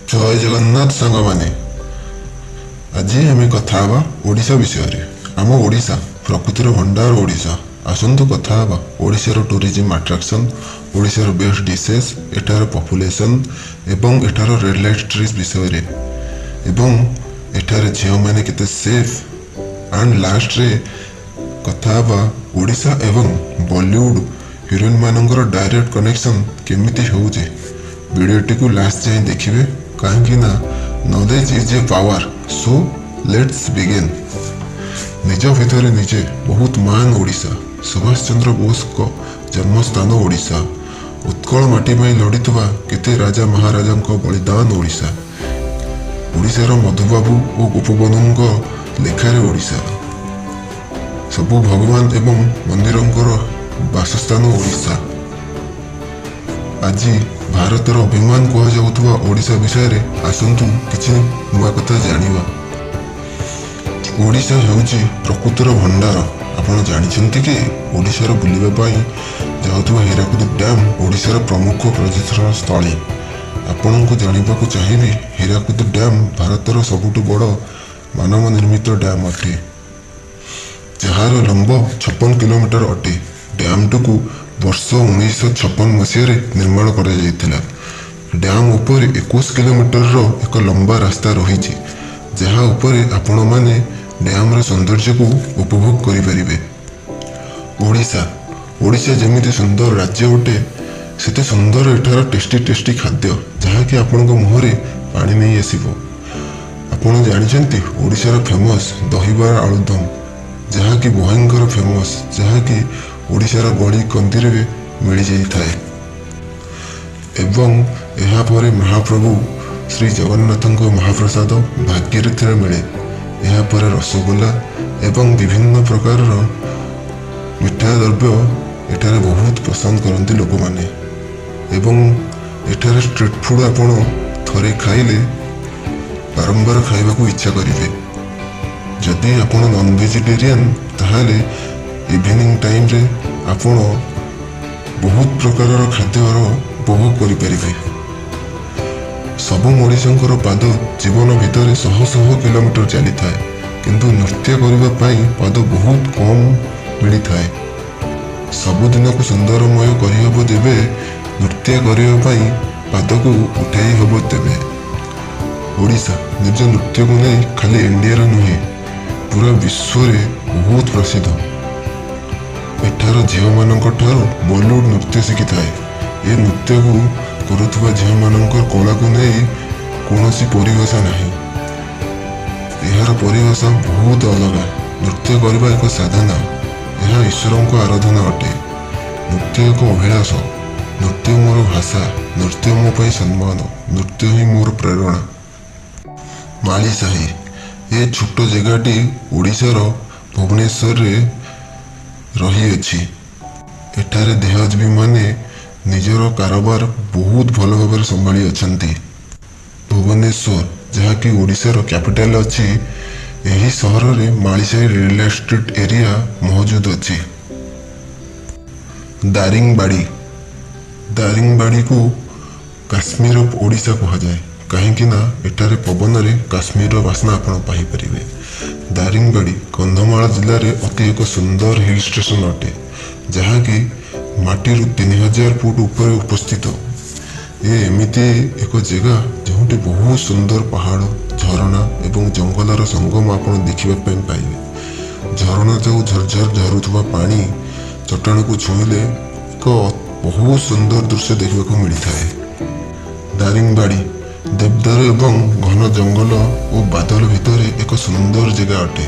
ଜୟ ଜଗନ୍ନାଥ ସାଙ୍ଗମାନେ। ଆଜି ଆମେ କଥା ହେବା ଓଡ଼ିଶା ବିଷୟରେ। ଆମ ଓଡ଼ିଶା ପ୍ରକୃତିର ଭଣ୍ଡାର ଓଡ଼ିଶା। ଆସନ୍ତୁ କଥା ହେବା ଓଡ଼ିଶାର ଟୁରିଜିମ୍ ଆଟ୍ରାକ୍ସନ୍, ଓଡ଼ିଶାର ବେଷ୍ଟ ଡିସେସ୍, ଏଠାର ପପୁଲେସନ୍ ଏବଂ ଏଠାର ରେଡ୍ ଲାଇଟ୍ ଷ୍ଟ୍ରିଟ୍ ବିଷୟରେ ଏବଂ ଏଠାରେ ଝିଅମାନେ କେତେ ସେଫ୍। ଆଣ୍ଡ ଲାଷ୍ଟରେ କଥା ହେବା ଓଡ଼ିଶା ଏବଂ ବଲିଉଡ଼ ହିରୋଇନ୍ମାନଙ୍କର ଡାଇରେକ୍ଟ କନେକ୍ସନ୍ କେମିତି ହେଉଛି। ଭିଡ଼ିଓଟିକୁ ଲାଷ୍ଟ ଯାଏଁ ଦେଖିବେ, କାହିଁକି ନା knowledge is a power. So let's begin. ନିଜ ଭିତରେ ନିଜେ ବହୁତ ମାନ ଓଡ଼ିଶା। ସୁଭାଷ ଚନ୍ଦ୍ର ବୋଷଙ୍କ ଜନ୍ମସ୍ଥାନ ଓଡ଼ିଶା। ଉତ୍କଳ ମାଟି ପାଇଁ ଲଢ଼ିଥିବା କେତେ ରାଜା ମହାରାଜାଙ୍କ ବଳିଦାନ ଓଡ଼ିଶା। ଓଡ଼ିଶାର ମଧୁବାବୁ ଓ ଗୋପବନ୍ଧୁଙ୍କ ଲେଖାରେ ଓଡ଼ିଶା। ସବୁ ଭଗବାନ ଏବଂ ମନ୍ଦିରଙ୍କର ବାସସ୍ଥାନ ଓଡ଼ିଶା। ଆଜି ଭାରତର ଅଭିମାନ କୁହାଯାଉଥିବା ଓଡ଼ିଶା ବିଷୟରେ ଆସନ୍ତୁ କିଛି ନୂଆ କଥା ଜାଣିବା। ଓଡ଼ିଶା ହେଉଛି ପ୍ରକୃତିର ଭଣ୍ଡାର। ଆପଣ ଜାଣିଛନ୍ତି କି, ଓଡ଼ିଶାର ବୁଲିବା ପାଇଁ ଯାଉଥିବା ହୀରାକୁଦ ଡ୍ୟାମ୍ ଓଡ଼ିଶାର ପ୍ରମୁଖ ପର୍ଯ୍ୟଟନ ସ୍ଥଳୀ? ଆପଣଙ୍କୁ ଜାଣିବାକୁ ଚାହିଁବି, ହୀରାକୁଦ ଡ୍ୟାମ୍ ଭାରତର ସବୁଠୁ ବଡ଼ ମାନବ ନିର୍ମିତ ଡ୍ୟାମ୍ ଅଟେ, ଯାହାର ଲମ୍ବ 56 କିଲୋମିଟର ଅଟେ। ଡ୍ୟାମ୍ଟିକୁ ବର୍ଷ 1956 ମସିହାରେ ନିର୍ମାଣ କରାଯାଇଥିଲା। ଡ୍ୟାମ୍ ଉପରେ 21 କିଲୋମିଟରର ଏକ ଲମ୍ବା ରାସ୍ତା ରହିଛି, ଯାହା ଉପରେ ଆପଣମାନେ ଡ୍ୟାମ୍ର ସୌନ୍ଦର୍ଯ୍ୟକୁ ଉପଭୋଗ କରିପାରିବେ। ଓଡ଼ିଶା ଓଡ଼ିଶା ଯେମିତି ସୁନ୍ଦର ରାଜ୍ୟ ଅଟେ, ସେତେ ସୁନ୍ଦର ଏଠାର ଟେଷ୍ଟି ଟେଷ୍ଟି ଖାଦ୍ୟ, ଯାହାକି ଆପଣଙ୍କ ମୁହଁରେ ପାଣି ନେଇ ଆସିବ। ଆପଣ ଜାଣିଛନ୍ତି, ଓଡ଼ିଶାର ଫେମସ୍ ଦହିବରା ଆଳୁଦମ, ଯାହାକି ଭୟଙ୍କର ଫେମସ୍, ଯାହାକି ଓଡ଼ିଶାର ଗଳି କନ୍ଦିରେ ମିଳିଯାଇଥାଏ। ଏବଂ ଏହାପରେ ମହାପ୍ରଭୁ ଶ୍ରୀ ଜଗନ୍ନାଥଙ୍କ ମହାପ୍ରସାଦ ଭାଗ୍ୟରେ ଥିଲେ ମିଳେ। ଏହାପରେ ରସଗୋଲା ଏବଂ ବିଭିନ୍ନ ପ୍ରକାରର ମିଠା ଦ୍ରବ୍ୟ ଏଠାରେ ବହୁତ ପସନ୍ଦ କରନ୍ତି ଲୋକମାନେ। ଏବଂ ଏଠାରେ ଷ୍ଟ୍ରିଟ୍ ଫୁଡ଼୍ ଆପଣ ଥରେ ଖାଇଲେ ବାରମ୍ବାର ଖାଇବାକୁ ଇଚ୍ଛା କରିବେ। ଯଦି ଆପଣ ନନ୍ ଭେଜିଟେରିଆନ୍, ତାହେଲେ ଇଭିନିଂ ଟାଇମ୍ରେ ଆପଣ ବହୁତ ପ୍ରକାରର ଖାଦ୍ୟର ଉପଭୋଗ କରିପାରିବେ। ସବୁ ମଣିଷଙ୍କର ପାଦ ଜୀବନ ଭିତରେ ଶହ ଶହ କିଲୋମିଟର ଚାଲିଥାଏ, କିନ୍ତୁ ନୃତ୍ୟ କରିବା ପାଇଁ ପାଦ ବହୁତ କମ୍ ମିଳିଥାଏ। ସବୁଦିନକୁ ସୁନ୍ଦରମୟ କରିହେବ ଯେବେ ନୃତ୍ୟ କରିବା ପାଇଁ ପାଦକୁ ଉଠାଇ ହେବ ତେବେ। ଓଡ଼ିଶା ନିଜ ନୃତ୍ୟକୁ ନେଇ ଖାଲି ଇଣ୍ଡିଆର ନୁହେଁ, ପୁରା ବିଶ୍ୱରେ ବହୁତ ପ୍ରସିଦ୍ଧ। ଏଠାର ଝିଅମାନଙ୍କ ଠାରୁ ବଲିଉଡ଼ ନୃତ୍ୟ ଶିଖିଥାଏ। ଏ ନୃତ୍ୟକୁ କରୁଥିବା ଝିଅମାନଙ୍କ କଳାକୁ ନେଇ କୌଣସି ପରିଭାଷା ନାହିଁ। ଏହାର ପରିଭାଷା ବହୁତ ଅଲଗା। ନୃତ୍ୟ କରିବା ଏକ ସାଧନା। ଏହା ଈଶ୍ୱରଙ୍କ ଆରାଧନା ଅଟେ। ନୃତ୍ୟ ଏକ ଅଭିଳାଷ। ନୃତ୍ୟ ମୋର ଭାଷା। ନୃତ୍ୟ ମୋ ପାଇଁ ସମ୍ମାନ। ନୃତ୍ୟ ହିଁ ମୋର ପ୍ରେରଣା। ମାଳିସାହି, ଏ ଛୋଟ ଜାଗାଟି ଓଡ଼ିଶାର ଭୁବନେଶ୍ୱରରେ ରହିଅଛି। ଏଠାରେ ଦେହଜୀବୀମାନେ ନିଜର କାରବାର ବହୁତ ଭଲ ଭାବରେ ସମ୍ଭାଳି ଅଛନ୍ତି। ଭୁବନେଶ୍ୱର, ଯାହାକି ଓଡ଼ିଶାର କ୍ୟାପିଟାଲ ଅଛି, ଏହି ସହରରେ ମାଳିସାହି ରେଲୱେ ଷ୍ଟ୍ରିଟ୍ ଏରିଆ ମହଜୁଦ ଅଛି। ଦାରିଙ୍ଗବାଡ଼ି। ଦାରିଙ୍ଗବାଡ଼ିକୁ କାଶ୍ମୀର ଅଫ୍ ଓଡ଼ିଶା କୁହାଯାଏ, କାହିଁକି ନା ଏଠାରେ ପବନରେ କାଶ୍ମୀରର ବାସ୍ନା ଆପଣ ପାଇପାରିବେ। ଦାରିଙ୍ଗବାଡ଼ି କନ୍ଧମାଳ ଜିଲ୍ଲାରେ ଅତି ଏକ ସୁନ୍ଦର ହିଲ୍ ଷ୍ଟେସନ ଅଟେ, ଯାହାକି ମାଟିରୁ 3000 ଫୁଟ ଉପରେ ଉପସ୍ଥିତ। ଏ ଏମିତି ଏକ ଜାଗା, ଯେଉଁଠି ବହୁତ ସୁନ୍ଦର ପାହାଡ଼, ଝରଣା ଏବଂ ଜଙ୍ଗଲର ସଙ୍ଗମ ଆପଣ ଦେଖିବା ପାଇଁ ପାଇବେ। ଝରଣା ଯେଉଁ ଝରଝର ଝରୁଥିବା ପାଣି ଚଟାଣକୁ ଛୁଇଁଲେ ଏକ ବହୁତ ସୁନ୍ଦର ଦୃଶ୍ୟ ଦେଖିବାକୁ ମିଳିଥାଏ। ଦାରିଙ୍ଗବାଡ଼ି ଦେବଦାରୁ ଏବଂ ଘନ ଜଙ୍ଗଲ ଓ ବାଦଲ ଭିତରେ ଏକ ସୁନ୍ଦର ଜାଗା ଅଟେ।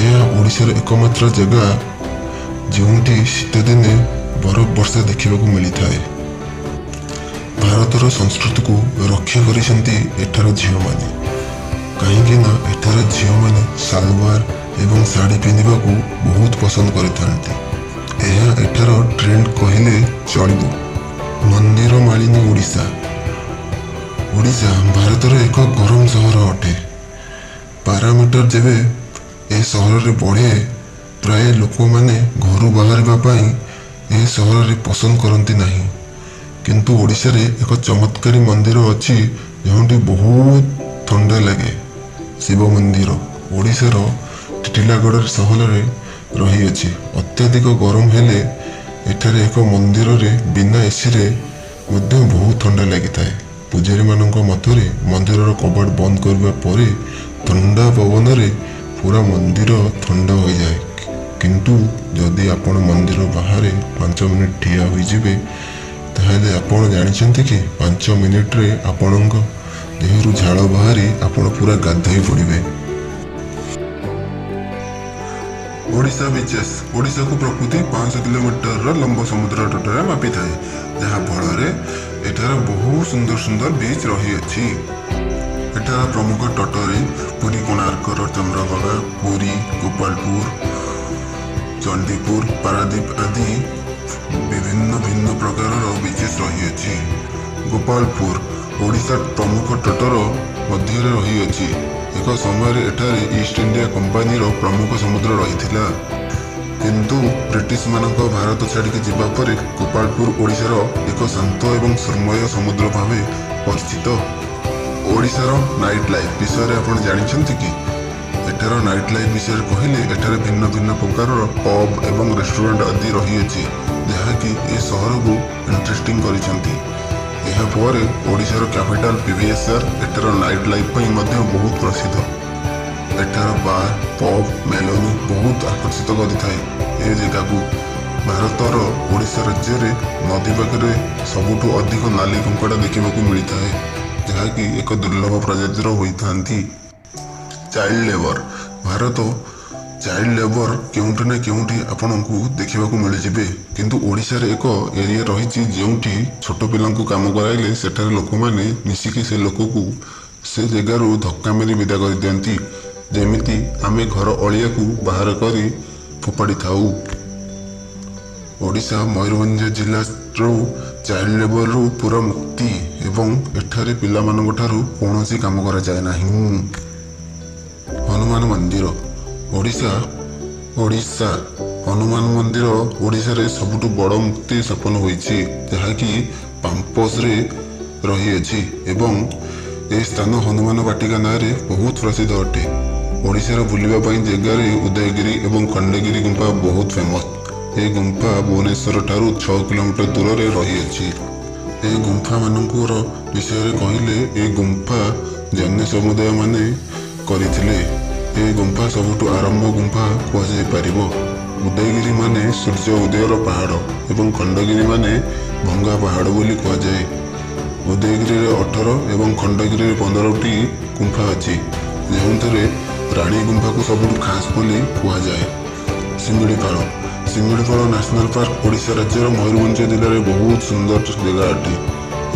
ଏହା ଓଡ଼ିଶାର ଏକମାତ୍ର ଜାଗା, ଯେଉଁଠି ଶୀତଦିନେ ବରଫ ବର୍ଷା ଦେଖିବାକୁ ମିଳିଥାଏ। ଭାରତର ସଂସ୍କୃତିକୁ ରକ୍ଷା କରିଛନ୍ତି ଏଠାର ଝିଅମାନେ, କାହିଁକି ନା ଏଠାର ଝିଅମାନେ ସାଲୱାର ଏବଂ ଶାଢ଼ୀ ପିନ୍ଧିବାକୁ ବହୁତ ପସନ୍ଦ କରିଥାନ୍ତି। ଏହା ଏଠାର ଟ୍ରେଣ୍ଡ କହିଲେ ଚଳିବ। ମନ୍ଦିର ମାଳିନୀ ଓଡ଼ିଶା। ଓଡ଼ିଶା ଭାରତର ଏକ ଗରମ ସହର ଅଟେ। ପାରାମିଟର ଯେବେ ଏ ସହରରେ ବଢ଼େ, ପ୍ରାୟ ଲୋକମାନେ ଘରୁ ବାହାରିବା ପାଇଁ ଏ ସହରରେ ପସନ୍ଦ କରନ୍ତି ନାହିଁ। କିନ୍ତୁ ଓଡ଼ିଶାରେ ଏକ ଚମତ୍କାରୀ ମନ୍ଦିର ଅଛି, ଯେଉଁଠି ବହୁତ ଥଣ୍ଡା ଲାଗେ। ଶିବ ମନ୍ଦିର ଓଡ଼ିଶାର ଟିଟିଲାଗଡ଼ ସହରରେ ରହିଅଛି। ଅତ୍ୟଧିକ ଗରମ ହେଲେ ଏଠାରେ ଏକ ମନ୍ଦିରରେ ବିନା ଏସିରେ ମଧ୍ୟ ବହୁତ ଥଣ୍ଡା ଲାଗିଥାଏ। ପୂଜାରୀମାନଙ୍କ ମତରେ ମନ୍ଦିରର କବାଟ ବନ୍ଦ କରିବା ପରେ ଥଣ୍ଡା ପବନରେ ପୁରା ମନ୍ଦିର ଥଣ୍ଡା ହୋଇଯାଏ। କିନ୍ତୁ ଯଦି ଆପଣ ମନ୍ଦିର ବାହାରେ 5 ମିନିଟ୍ ଠିଆ ହୋଇଯିବେ, ତାହେଲେ ଆପଣ ଜାଣିଛନ୍ତି କି, 5 ମିନିଟରେ ଆପଣଙ୍କ ଦେହରୁ ଝାଳ ବାହାରି ଆପଣ ପୁରା ଗାଧୋଇ ପଡ଼ିବେ। ଓଡ଼ିଶା ବିଚେସ୍। ଓଡ଼ିଶାକୁ ପ୍ରକୃତି 500 କିଲୋମିଟରର ଲମ୍ବ ସମୁଦ୍ର ତଟରେ ମାପିଥାଏ, ଯାହା ଫଳରେ ଏଠାରେ ବହୁ ସୁନ୍ଦର ସୁନ୍ଦର ବିଚ୍ ରହିଅଛି। ଏଠାର ପ୍ରମୁଖ ତଟରେ ପୁରୀ, କୋଣାର୍କର ଚନ୍ଦ୍ରଭାଗା, ପୁରୀ, ଗୋପାଳପୁର, ଚଣ୍ଡୀପୁର, ପାରାଦ୍ୱୀପ ଆଦି ବିଭିନ୍ନ ଭିନ୍ନ ପ୍ରକାରର ବିଚେସ୍ ରହିଅଛି। ଗୋପାଳପୁର ଓଡ଼ିଶା ପ୍ରମୁଖ ତଟର ମଧ୍ୟରେ ରହିଅଛି। ଏକ ସମୟରେ ଏଠାରେ ଇଷ୍ଟ ଇଣ୍ଡିଆ କମ୍ପାନୀର ପ୍ରମୁଖ ସମୁଦ୍ର ରହିଥିଲା। କିନ୍ତୁ ବ୍ରିଟିଶମାନଙ୍କ ଭାରତ ଛାଡ଼ିକି ଯିବା ପରେ ଗୋପାଳପୁର ଓଡ଼ିଶାର ଏକ ଶାନ୍ତ ଏବଂ ସୁରମ୍ୟ ସମୁଦ୍ର ଭାବେ ପରିଚିତ। ଓଡ଼ିଶାର ନାଇଟ୍ ଲାଇଫ୍ ବିଷୟରେ ଆପଣ ଜାଣିଛନ୍ତି କି? ଏଠାର ନାଇଟ୍ ଲାଇଫ୍ ବିଷୟରେ କହିଲେ, ଏଠାରେ ଭିନ୍ନ ଭିନ୍ନ ପ୍ରକାରର ପବ୍ ଏବଂ ରେଷ୍ଟୁରାଣ୍ଟ ଆଦି ରହିଅଛି, ଯାହାକି ଏ ସହରକୁ ଇଣ୍ଟରେଷ୍ଟିଂ କରିଛନ୍ତି। ଏହାପରେ ଓଡ଼ିଶାର କ୍ୟାପିଟାଲ ପିଭିଏସ୍ଆର୍ ଏଠାର ନାଇଟ୍ ଲାଇଫ୍ ପାଇଁ ମଧ୍ୟ ବହୁତ ପ୍ରସିଦ୍ଧ। ଏଠାର ବାର୍, ପବ୍, ମେଲୋନି ବହୁତ ଆକର୍ଷିତ କରିଥାଏ ଏ ଜାଗାକୁ। ଭାରତର ଓଡ଼ିଶା ରାଜ୍ୟରେ ନଦୀ ପାଖରେ ସବୁଠୁ ଅଧିକ ନାଲି କଙ୍କଡ଼ା ଦେଖିବାକୁ ମିଳିଥାଏ, ଯାହାକି ଏକ ଦୁର୍ଲଭ ପ୍ରଜାତିର ହୋଇଥାନ୍ତି। Child labour Bharat. Child labour କେଉଁଠି ନା କେଉଁଠି ଆପଣଙ୍କୁ ଦେଖିବାକୁ ମିଳିଯିବେ। କିନ୍ତୁ ଓଡ଼ିଶାରେ ଏକ ଏରିଆ ରହିଛି, ଯେଉଁଠି ଛୋଟ ପିଲାଙ୍କୁ କାମ କରାଇଲେ ସେଠାରେ ଲୋକମାନେ ମିଶିକି ସେ ଲୋକକୁ ସେ ଜାଗାରୁ ଧକ୍କା ମାରି ବିଦା କରିଦିଅନ୍ତି, ଯେମିତି ଆମେ ଘର ଅଳିଆକୁ ବାହାର କରି ଫୋପାଡ଼ି ଥାଉ। ଓଡ଼ିଶା ମୟୂରଭଞ୍ଜ ଜିଲ୍ଲାରୁ ଚାଇଲ୍ଡ ଲେବରରୁ ପୁରା ମୁକ୍ତି ଏବଂ ଏଠାରେ ପିଲାମାନଙ୍କ ଠାରୁ କୌଣସି କାମ କରାଯାଏ ନାହିଁ। ହନୁମାନ ମନ୍ଦିର ଓଡ଼ିଶା। ଓଡ଼ିଶା ହନୁମାନ ମନ୍ଦିର ଓଡ଼ିଶାରେ ସବୁଠୁ ବଡ଼ ମୂର୍ତ୍ତି ସ୍ଥାପନ ହୋଇଛି, ଯାହାକି ପାମ୍ପସରେ ରହିଅଛି ଏବଂ ଏହି ସ୍ଥାନ ହନୁମାନ ବାଟିକା ନାଁରେ ବହୁତ ପ୍ରସିଦ୍ଧ ଅଟେ। ଓଡ଼ିଶାର ବୁଲିବା ପାଇଁ ଜାଗାରେ ଉଦୟଗିରି ଏବଂ ଖଣ୍ଡଗିରି ଗୁମ୍ଫା ବହୁତ ଫେମସ୍। ଏହି ଗୁମ୍ଫା ଭୁବନେଶ୍ୱର ଠାରୁ 6 କିଲୋମିଟର ଦୂରରେ ରହିଅଛି। ଏହି ଗୁମ୍ଫା ମାନଙ୍କର ବିଷୟରେ କହିଲେ, ଏହି ଗୁମ୍ଫା ଜୈନ ସମୁଦାୟ ମାନେ କରିଥିଲେ। ଏହି ଗୁମ୍ଫା ସବୁଠୁ ଆରମ୍ଭ ଗୁମ୍ଫା କୁହାଯାଇପାରିବ। ଉଦୟଗିରି ମାନେ ସୂର୍ଯ୍ୟ ଉଦୟର ପାହାଡ଼ ଏବଂ ଖଣ୍ଡଗିରି ମାନେ ଭଙ୍ଗା ପାହାଡ଼ ବୋଲି କୁହାଯାଏ। ଉଦୟଗିରିରେ 18 ଏବଂ ଖଣ୍ଡଗିରିରେ 15ଟି ଗୁମ୍ଫା ଅଛି, ଯେଉଁଥିରେ ରାଣୀ ଗୁମ୍ଫାକୁ ସବୁଠୁ ଖାସ୍ ବୋଲି କୁହାଯାଏ। ଶିମିଳିପାଳ। ଶିମିଳିପାଳ ନ୍ୟାସନାଲ ପାର୍କ ଓଡ଼ିଶା ରାଜ୍ୟର ମୟୂରଭଞ୍ଜ ଜିଲ୍ଲାରେ ବହୁତ ସୁନ୍ଦର ଜାଗା ଅଟେ।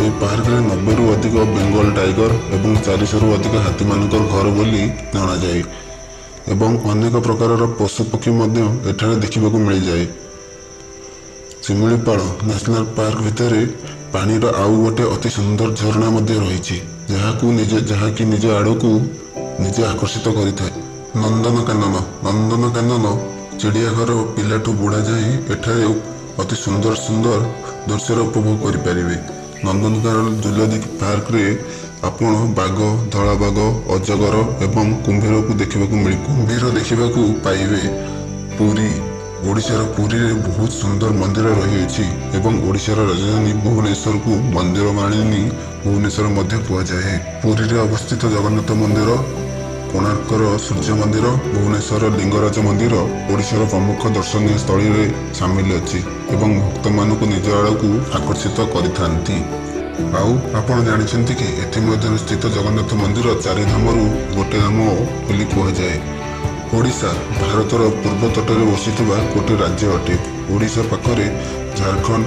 ଏହି ପାର୍କରେ 90ରୁ ଅଧିକ ବେଙ୍ଗଲ ଟାଇଗର ଏବଂ 400ରୁ ଅଧିକ ହାତୀମାନଙ୍କର ଘର ବୋଲି ଜଣାଯାଏ ଏବଂ ଅନେକ ପ୍ରକାରର ପଶୁପକ୍ଷୀ ମଧ୍ୟ ଏଠାରେ ଦେଖିବାକୁ ମିଳିଯାଏ। ଶିମିଳିପାଳ ନ୍ୟାସନାଲ ପାର୍କ ଭିତରେ ପାଣିର ଆଉ ଗୋଟେ ଅତି ସୁନ୍ଦର ଝରଣା ମଧ୍ୟ ରହିଛି, ଯାହାକି ନିଜ ଆଡ଼କୁ ନିଜେ ଆକର୍ଷିତ କରିଥାଏ। ନନ୍ଦନକାନନ। ନନ୍ଦନକାନନ ଚିଡ଼ିଆଘର ପିଲାଠୁ ବୁଢ଼ା ଯାଏଁ ଏଠାରେ ଅତି ସୁନ୍ଦର ସୁନ୍ଦର ଦୃଶ୍ୟର ଉପଭୋଗ କରିପାରିବେ। ନନ୍ଦନକାନନ ଜୁଲୋଜିକାଲ ପାର୍କରେ ଆପଣ ବାଘ, ଧଳା ବାଘ, ଅଜଗର ଏବଂ କୁମ୍ଭୀରକୁ ଦେଖିବାକୁ ମିଳି କୁମ୍ଭୀର ଦେଖିବାକୁ ପାଇବେ। ପୁରୀ। ଓଡ଼ିଶାର ପୁରୀରେ ବହୁତ ସୁନ୍ଦର ମନ୍ଦିର ରହିଅଛି ଏବଂ ଓଡ଼ିଶାର ରାଜଧାନୀ ଭୁବନେଶ୍ୱରକୁ ମନ୍ଦିର ମାଳିନୀ ଭୁବନେଶ୍ୱର ମଧ୍ୟ କୁହାଯାଏ। ପୁରୀରେ ଅବସ୍ଥିତ ଜଗନ୍ନାଥ ମନ୍ଦିର, କୋଣାର୍କର ସୂର୍ଯ୍ୟ ମନ୍ଦିର, ଭୁବନେଶ୍ୱରର ଲିଙ୍ଗରାଜ ମନ୍ଦିର ଓଡ଼ିଶାର ପ୍ରମୁଖ ଦର୍ଶନୀୟ ସ୍ଥଳୀରେ ସାମିଲ ଅଛି ଏବଂ ଭକ୍ତମାନଙ୍କୁ ନିଜ ଆଡ଼କୁ ଆକର୍ଷିତ କରିଥାନ୍ତି। ଆଉ ଆପଣ ଜାଣିଛନ୍ତି କି, ଏଥିମଧ୍ୟରୁ ସ୍ଥିତ ଜଗନ୍ନାଥ ମନ୍ଦିର ଚାରି ଧାମରୁ ଗୋଟେ ଧାମ ବୋଲି କୁହାଯାଏ। ଓଡ଼ିଶା ଭାରତର ପୂର୍ବ ତଟରେ ବସିଥିବା ଗୋଟେ ରାଜ୍ୟ ଅଟେ। ଓଡ଼ିଶା ପାଖରେ ଝାଡ଼ଖଣ୍ଡ,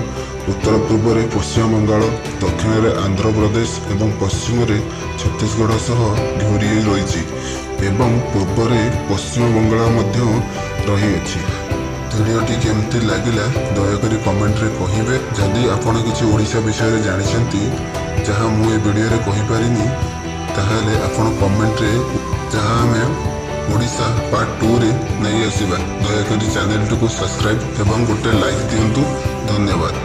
ଉତ୍ତର ପୂର୍ବରେ ପଶ୍ଚିମବଙ୍ଗାଳ, ଦକ୍ଷିଣରେ ଆନ୍ଧ୍ରପ୍ରଦେଶ ଏବଂ ପଶ୍ଚିମରେ ଛତିଶଗଡ଼ ସହ ଘେରି ରହିଛି ଏବଂ ପୂର୍ବରେ ପଶ୍ଚିମ ବଙ୍ଗଳା ମଧ୍ୟ ରହିଅଛି। ଭିଡ଼ିଓଟି କେମିତି ଲାଗିଲା, ଦୟାକରି କମେଣ୍ଟରେ କହିବେ। ଯଦି ଆପଣ କିଛି ଓଡ଼ିଶା ବିଷୟରେ ଜାଣିଛନ୍ତି, ଯାହା ମୁଁ ଏ ଭିଡ଼ିଓରେ କହିପାରିନି, ତାହେଲେ ଆପଣ କମେଣ୍ଟରେ, ଯାହା ଆମେ ଓଡ଼ିଶା ପାର୍ଟ 2ରେ ନେଇ ଆସିବା। ଦୟାକରି ଚ୍ୟାନେଲଟିକୁ ସବସ୍କ୍ରାଇବ୍ ଏବଂ ଗୋଟେ ଲାଇକ୍ ଦିଅନ୍ତୁ। ଧନ୍ୟବାଦ।